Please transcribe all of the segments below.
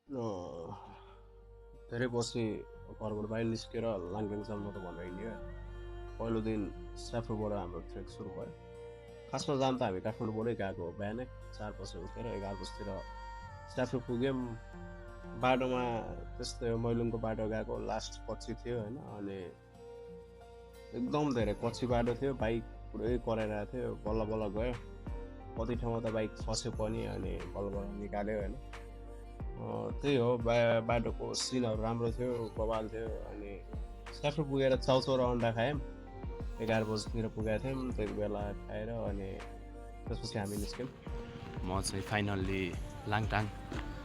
धेरै पछि घरबाट बाहिर निस्केर लाङटाङ जानु त भनेर हिँड्यो। पहिलो दिन स्याफ्रोबाट हाम्रो ट्रेक सुरु भयो। खासमा जान त हामी काठमाडौँबाटै गएको हो। बिहानै 4 बजे उठेर 11 बजीतिर स्याफ्रो पुग्यौँ। बाटोमा त्यस्तै हो, मैलुङको बाटो गएको, लास्ट कच्ची थियो होइन। अनि एकदम धेरै कच्ची बाटो थियो, बाइक पुरै कराइरहेको थियो। बल्ल बल्ल गयो, कति ठाउँमा त बाइक फस्यो पनि, अनि बल्ल बल्ल निकाल्यो होइन। त्यही हो, बाटोको सिनहरू राम्रो थियो, बवाल थियो। अनि स्याफ्रो पुगेर चाउचाउ र अन्डा खायौँ। 11 बजीतिर पुगेको थियौँ, त्यति बेला खाएर अनि त्यसपछि हामी निस्क्यौँ। म चाहिँ फाइनल्ली लाङटाङ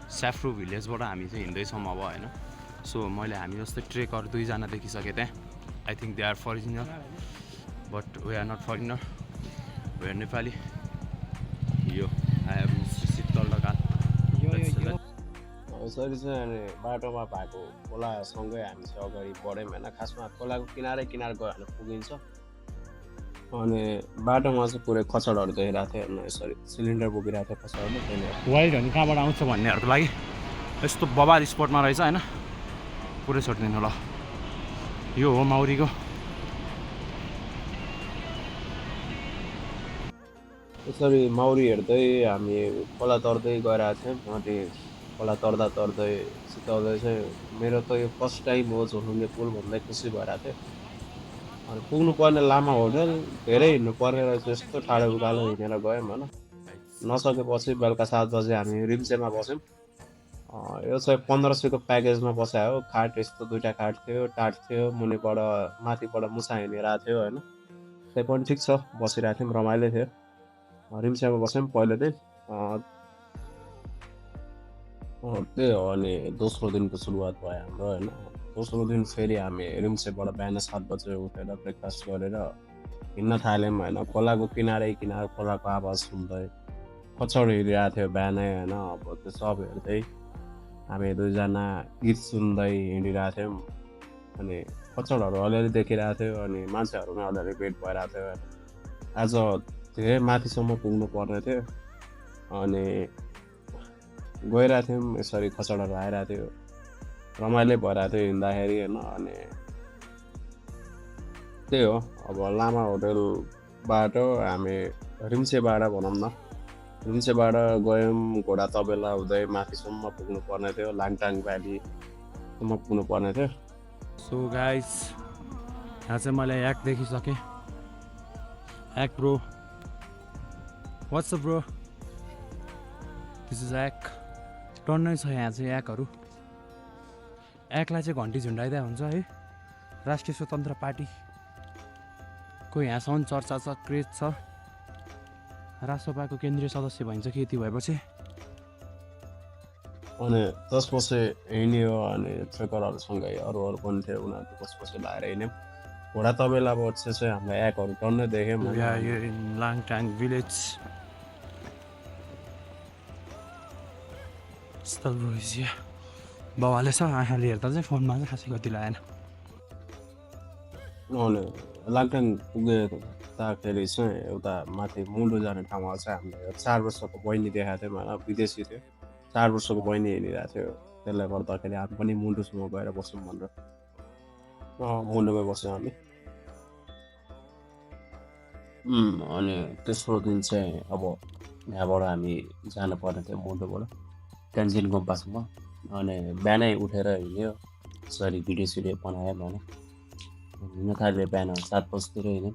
स्याफ्रो भिलेजबाट हामी चाहिँ हिँड्दैछौँ अब होइन। सो मैले हामी जस्तै ट्रेकर 2जना देखिसकेँ त्यहाँ। I think they are foreigner, but we are not foreigner, we are Nepali. यो आई एम शीतल ढकाल। यसरी चाहिँ अनि बाटोमा भएको खोलासँगै हामी चाहिँ अगाडि बढ्यौँ होइन। खासमा खोलाको किनारै किनार गयो भने पुगिन्छ। अनि बाटोमा चाहिँ पुरै खचडहरू देखिरहेको थियो हेर्नु, यसरी सिलिन्डर बोकिरहेको थियो खचडले, त्यहाँनिर वाइल्ड भने कहाँबाट आउँछ भन्नेहरूको लागि यस्तो बबाल स्पटमा रहेछ होइन। पुरै छोडिदिनु ल। यो हो माउरीको। यसरी माउरी हेर्दै हामी खोला तर्दै गइरहेको थियौँ। अनि खोला तर्दा तर्दै सिकाउँदै चाहिँ मेरो त यो फर्स्ट टाइम हो झोलुङ्गे पुल भन्दै खुसी भइरहेको थियो। अनि पुग्नु पर्ने लामा होटल धेरै हिँड्नु पर्ने रहेछ, यस्तो ठाडो उकालो हिँडेर गयौँ होइन। नसकेपछि बेलुका 7 बजे हामी रिम्चेमा बस्यौँ। यो चाहिँ 1500को प्याकेजमा बसायो हो। खाट यस्तो 2टा खाट थियो, टाट थियो, मुनिबाट माथिबाट मुसा हिँडिरहेको थियो होइन। त्यही पनि ठिक छ, बसिरहेको थियौँ, रमाइलो थियो। रिम्चेमा बस्यौँ पहिलो दिन। त्यही हो, अनि दोस्रो दिनको सुरुवात भयो हाम्रो होइन। दोस्रो दिन फेरि हामी रिम्चेबाट बिहान 7 बजे उठेर ब्रेकफास्ट गरेर हिँड्न थाल्यौँ होइन। खोलाको किनारै किनार खोलाको आवाज सुन्दै खचड हिँडिरहेको थियो बिहानै होइन। अब त्यो सब हेर्दै हामी 2जना गीत सुन्दै हिँडिरहेको थियौँ। अनि खचडहरू अलिअलि देखिरहेको थियो, अनि मान्छेहरूमा अलिअलि भेट भइरहेको थियो। आज धेरै माथिसम्म पुग्नु पर्ने थियो, अनि गइरहेको थियौँ। यसरी खचडहरू आइरहेको थियो, रमाइलो भइरहेको थियो हिँड्दाखेरि होइन। अनि त्यही हो, अब लामा होटलबाट हामी रिम्चेबाट भनौँ न, रिम्चेबाट गयौँ। घोडा तबेला हुँदै माथिसम्म पुग्नु पर्ने थियो, लाङटाङ भ्यालीसम्म पुग्नु पर्ने थियो। सो गाइस, यहाँ चाहिँ मैले याक देखिसकेँ। Yak bro, what's up bro, this is yak. टन्नै छ यहाँ चाहिँ याकहरू। याकलाई चाहिँ घन्टी झुन्डाइदिया हुन्छ है। राष्ट्रिय स्वतन्त्र पार्टीको यहाँसम्म चर्चा छ, क्रेज छ। राष्ट्रसभाको केन्द्रीय सदस्य भइन्छ कि यति भएपछि। अनि त्यसपछि हिँड्यो, अनि ट्रेकरहरूसँगै अरू पनि थियो, उनीहरूको पछि लाएर हिँड्यौँ। घोडा तबेलाबाट चाहिँ हामीलाई याकहरू टन्नै देख्यौँ होइन। यो लाङटाङ भिलेज स्थल रोइजिया बाबाले छ आँखाले हेर्दा चाहिँ फोनमा चाहिँ खासै गति लागेन। अनि लाङटाङ पुग्दाखेरि चाहिँ एउटा माथि मुन्डो जाने ठाउँमा चाहिँ हामीले 4 वर्षको बहिनी देखाएको थियौँ होइन, विदेशी थियो। 4 वर्षको बहिनी हिँडिरहेको थियो, त्यसले गर्दाखेरि हामी पनि मुन्डोसम्म गएर बस्यौँ भनेर मुन्डोमै बस्यौँ हामी। अनि तेस्रो दिन चाहिँ अब यहाँबाट हामी जानुपर्ने थियो मुन्डोबाट तेन्जिङ गुम्पासम्म। अनि बिहानै उठेर हिँड्यो, यसरी भिडियो सिडियो बनायो भने हिँड्न थाल्यो। बिहान 7 बजीतिर हिँड्यौँ।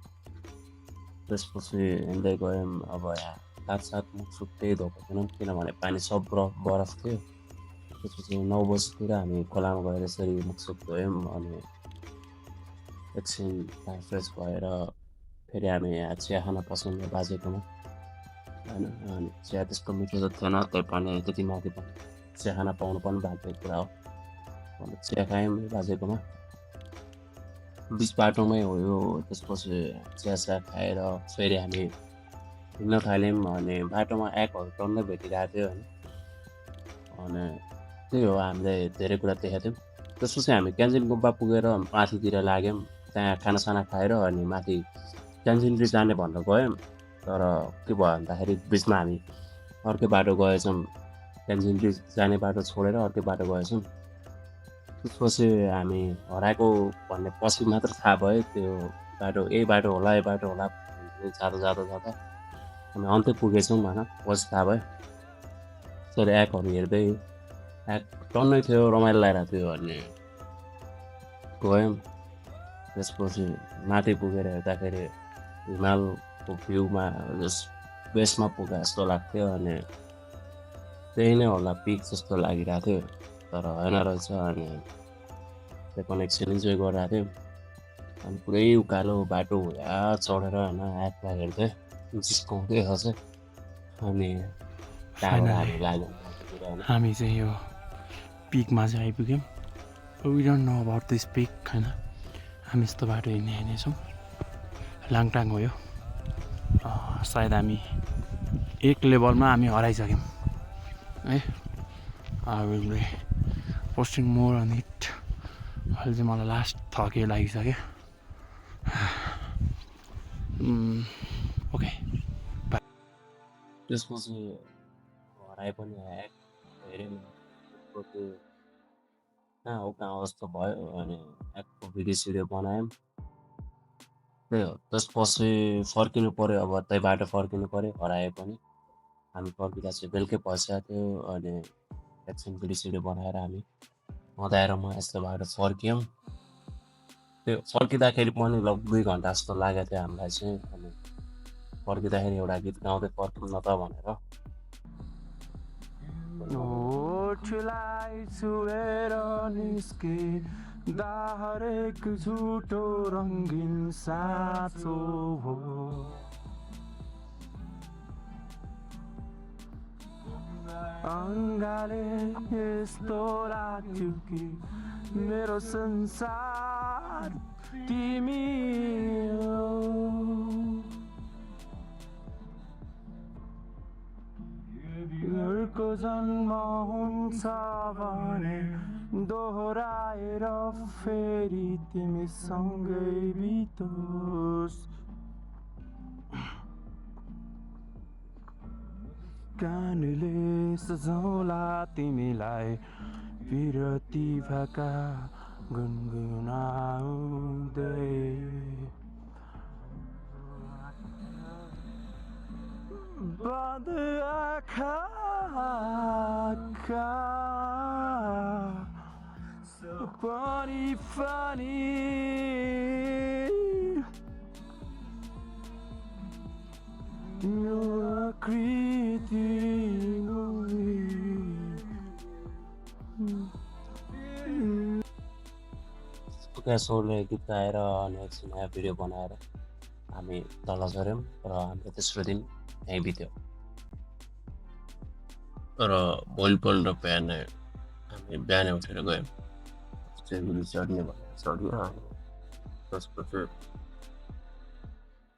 त्यसपछि हिँड्दै गयौँ। अब यहाँ साथ मुख सुक्दै धोएको थिएनौँ, किनभने पानी सब बरफ थियो। त्यसपछि 9 बजीतिर हामी खोलामा गएर यसरी मुख सुक धोयौँ। अनि एकछिन फ्रेस भएर फेरि हामी यहाँ चिया खान पस्यौँ बाजेकोमा होइन। अनि चिया त्यस्तो मिठो त थिएन, त्यही पनि त्यति माथि पनि चिया खान पाउनु पनि भाग्यको कुरा हो। अन्त चिया खायौँ बाजेकोमा, बिच बाटोमै हो यो। त्यसपछि चिया खाएर फेरि हामी हिँड्न थाल्यौँ। अनि बाटोमा याकहरू टन्नै भेटिरहेको थियो होइन। अनि त्यही हो, हामीले धेरै कुरा देखेको थियौँ। त्यसपछि हामी क्यान्जिन गुम्पा पुगेर माथितिर लाग्यौँ, त्यहाँ खानासाना खाएर। अनि माथि क्यान्जिनरी जाने भनेर गयौँ, तर के भयो भन्दाखेरि बिचमा हामी अर्कै बाटो गएछौँ। तेन्जिङ जाने बाटो छोडेर अर्कै बाटो गएछौँ। त्यसपछि हामी हराएको भन्ने पछि मात्र थाहा भयो त्यो बाटो यही बाटो होला भन्ने जाँदा हामी अन्त्य पुगेछौँ भन पछि थाहा भयो। त्यसरी एक्टहरू हेर्दै एक्ट टन्नै थियो रमाइलो लागिरहेको थियो भन्ने गयौँ। त्यसपछि माथि पुगेर हेर्दाखेरि हिमालको भ्यूमा बेसमा पुगे जस्तो लाग्थ्यो अनि त्यही नै होला पिक जस्तो लागिरहेको थियो तर होइन रहेछ। अनि त्यो कनेक्सन इन्जोय गरिरहेको थियौँ अनि पुरै उकालो बाटो हुँदा चढेर होइन एक्टलाई हेर्थेँ जिस्काउँदै खसेँ अनि त्यहाँबाट हामी लाग्यौँ होइन। हामी चाहिँ यो पिकमा चाहिँ आइपुग्यौँ। We don't know about this peak होइन। हामी यस्तो बाटो हिँड्नेछौँ। लाङटाङ हो यो। सायद हामी एक लेभलमा हामी हराइसक्यौँ है। I will be posting more on it. अहिले चाहिँ मलाई लास्ट थके लागिसक्यो। ओके त्यसपछि हराए पनि हेऱ्यौँ कहाँ हो जस्तो भयो अनि एक्टको भिडियो बनायौँ। त्यही हो। त्यसपछि फर्किनु पऱ्यो अब त्यही बाटो फर्किनु पऱ्यो हराए पनि। हामी फर्किँदा चाहिँ बेलुकै भइसकेको थियो अनि एकछिन भिडियो बनाएर हामी हँदाएर म यस्तो बाटो फर्क्यौँ। त्यो फर्किँदाखेरि पनि लगभग 2 घन्टा जस्तो लागेको थियो हामीलाई चाहिँ। अनि फर्किँदाखेरि एउटा गीत गाउँदै फर्कौँ न त भनेर ओठलाई छुएर निस्के दा हरेक झुटो रङ्गिन साँचो हो। अङ्गाले यस्तो लाग्थ्यो कि मेरो संसार तिमी हो। अर्को जन्म हुन्छ भने दोहोऱ्याएर फेरि तिमीसँगै बितोस्। कानले सजाउला तिमीलाई विरती भाका गुनगुनाउँदै। बन्द आँखाका पानी पानी आकृति स्वरले गीत गाएर अनि एकछिन नयाँ भिडियो बनाएर हामी तल झऱ्यौँ र हाम्रो तेस्रो दिन यहीँ बित्यो। र भोलिपल्ट बिहानै हामी बिहानै उठेर गयौँ सिलगढी चढ्ने भनेर चढ्यो। अनि त्यसपछि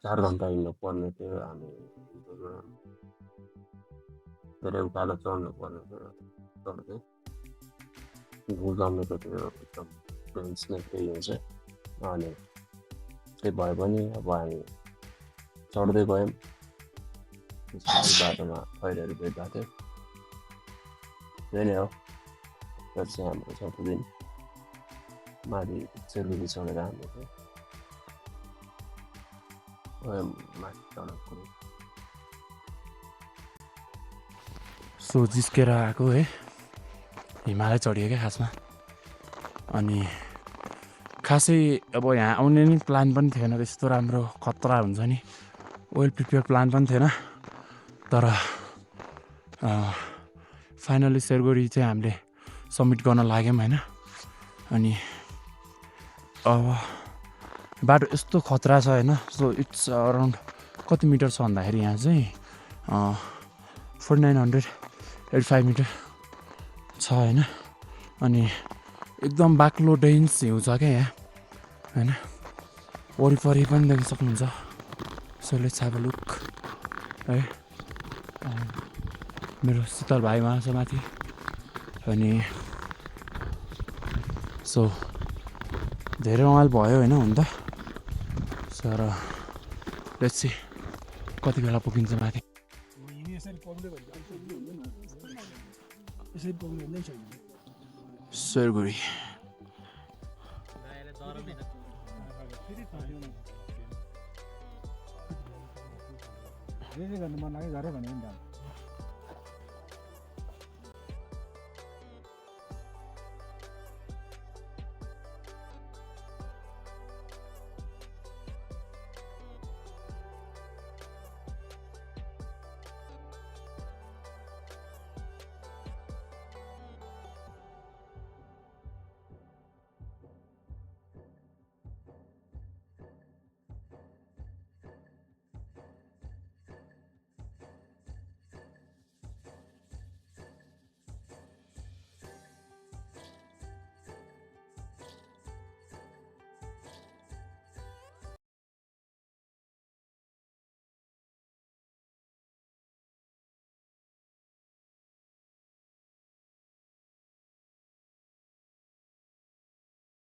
4 घन्टा हिँड्नु पर्ने थियो। हामी धेरै उकालो चढ्नु पर्ने थियो। चढ्दै जमेको थियो एकदम प्लेन्स नै त्यही हुन्छ। अनि त्यही भए पनि अब हामी चढ्दै गयौँ। बाटोमा खैरहरू भेट्दा थियो। त्यही नै हो। चाहिँ हाम्रो चौथो दिन माथि सिलगढी चढेर हाम्रो माथि चढाएको। सो जिस्केर आएको है। हिमालय चढियो क्या खासमा। अनि खासै अब यहाँ आउने नि प्लान पनि थिएन त्यस्तो राम्रो खतरा हुन्छ नि वेल प्रिपेयर प्लान पनि थिएन। तर फाइनली सिलगढी चाहिँ हामीले सब्मिट गर्न लाग्यौँ होइन। अनि अब बाटो यस्तो खतरा छ होइन। सो इट्स अराउन्ड कति मिटर छ भन्दाखेरि यहाँ चाहिँ 4985 मिटर छ होइन। अनि एकदम बाक्लो डेन्स हिउँ छ क्या यहाँ होइन। वरिपरि पनि देख्न सक्नुहुन्छ। So let's have a look है। मेरो शीतल भाइ उहाँ छ माथि। अनि सो धेरै रमाइलो भयो होइन हुन त। सर लेट्स सी कति बेला पुगिन्छ माथि। यसरी पुग्नु नै छैन सिलगढी रेडी गर्नु मन लाग्यो गरे भने नि त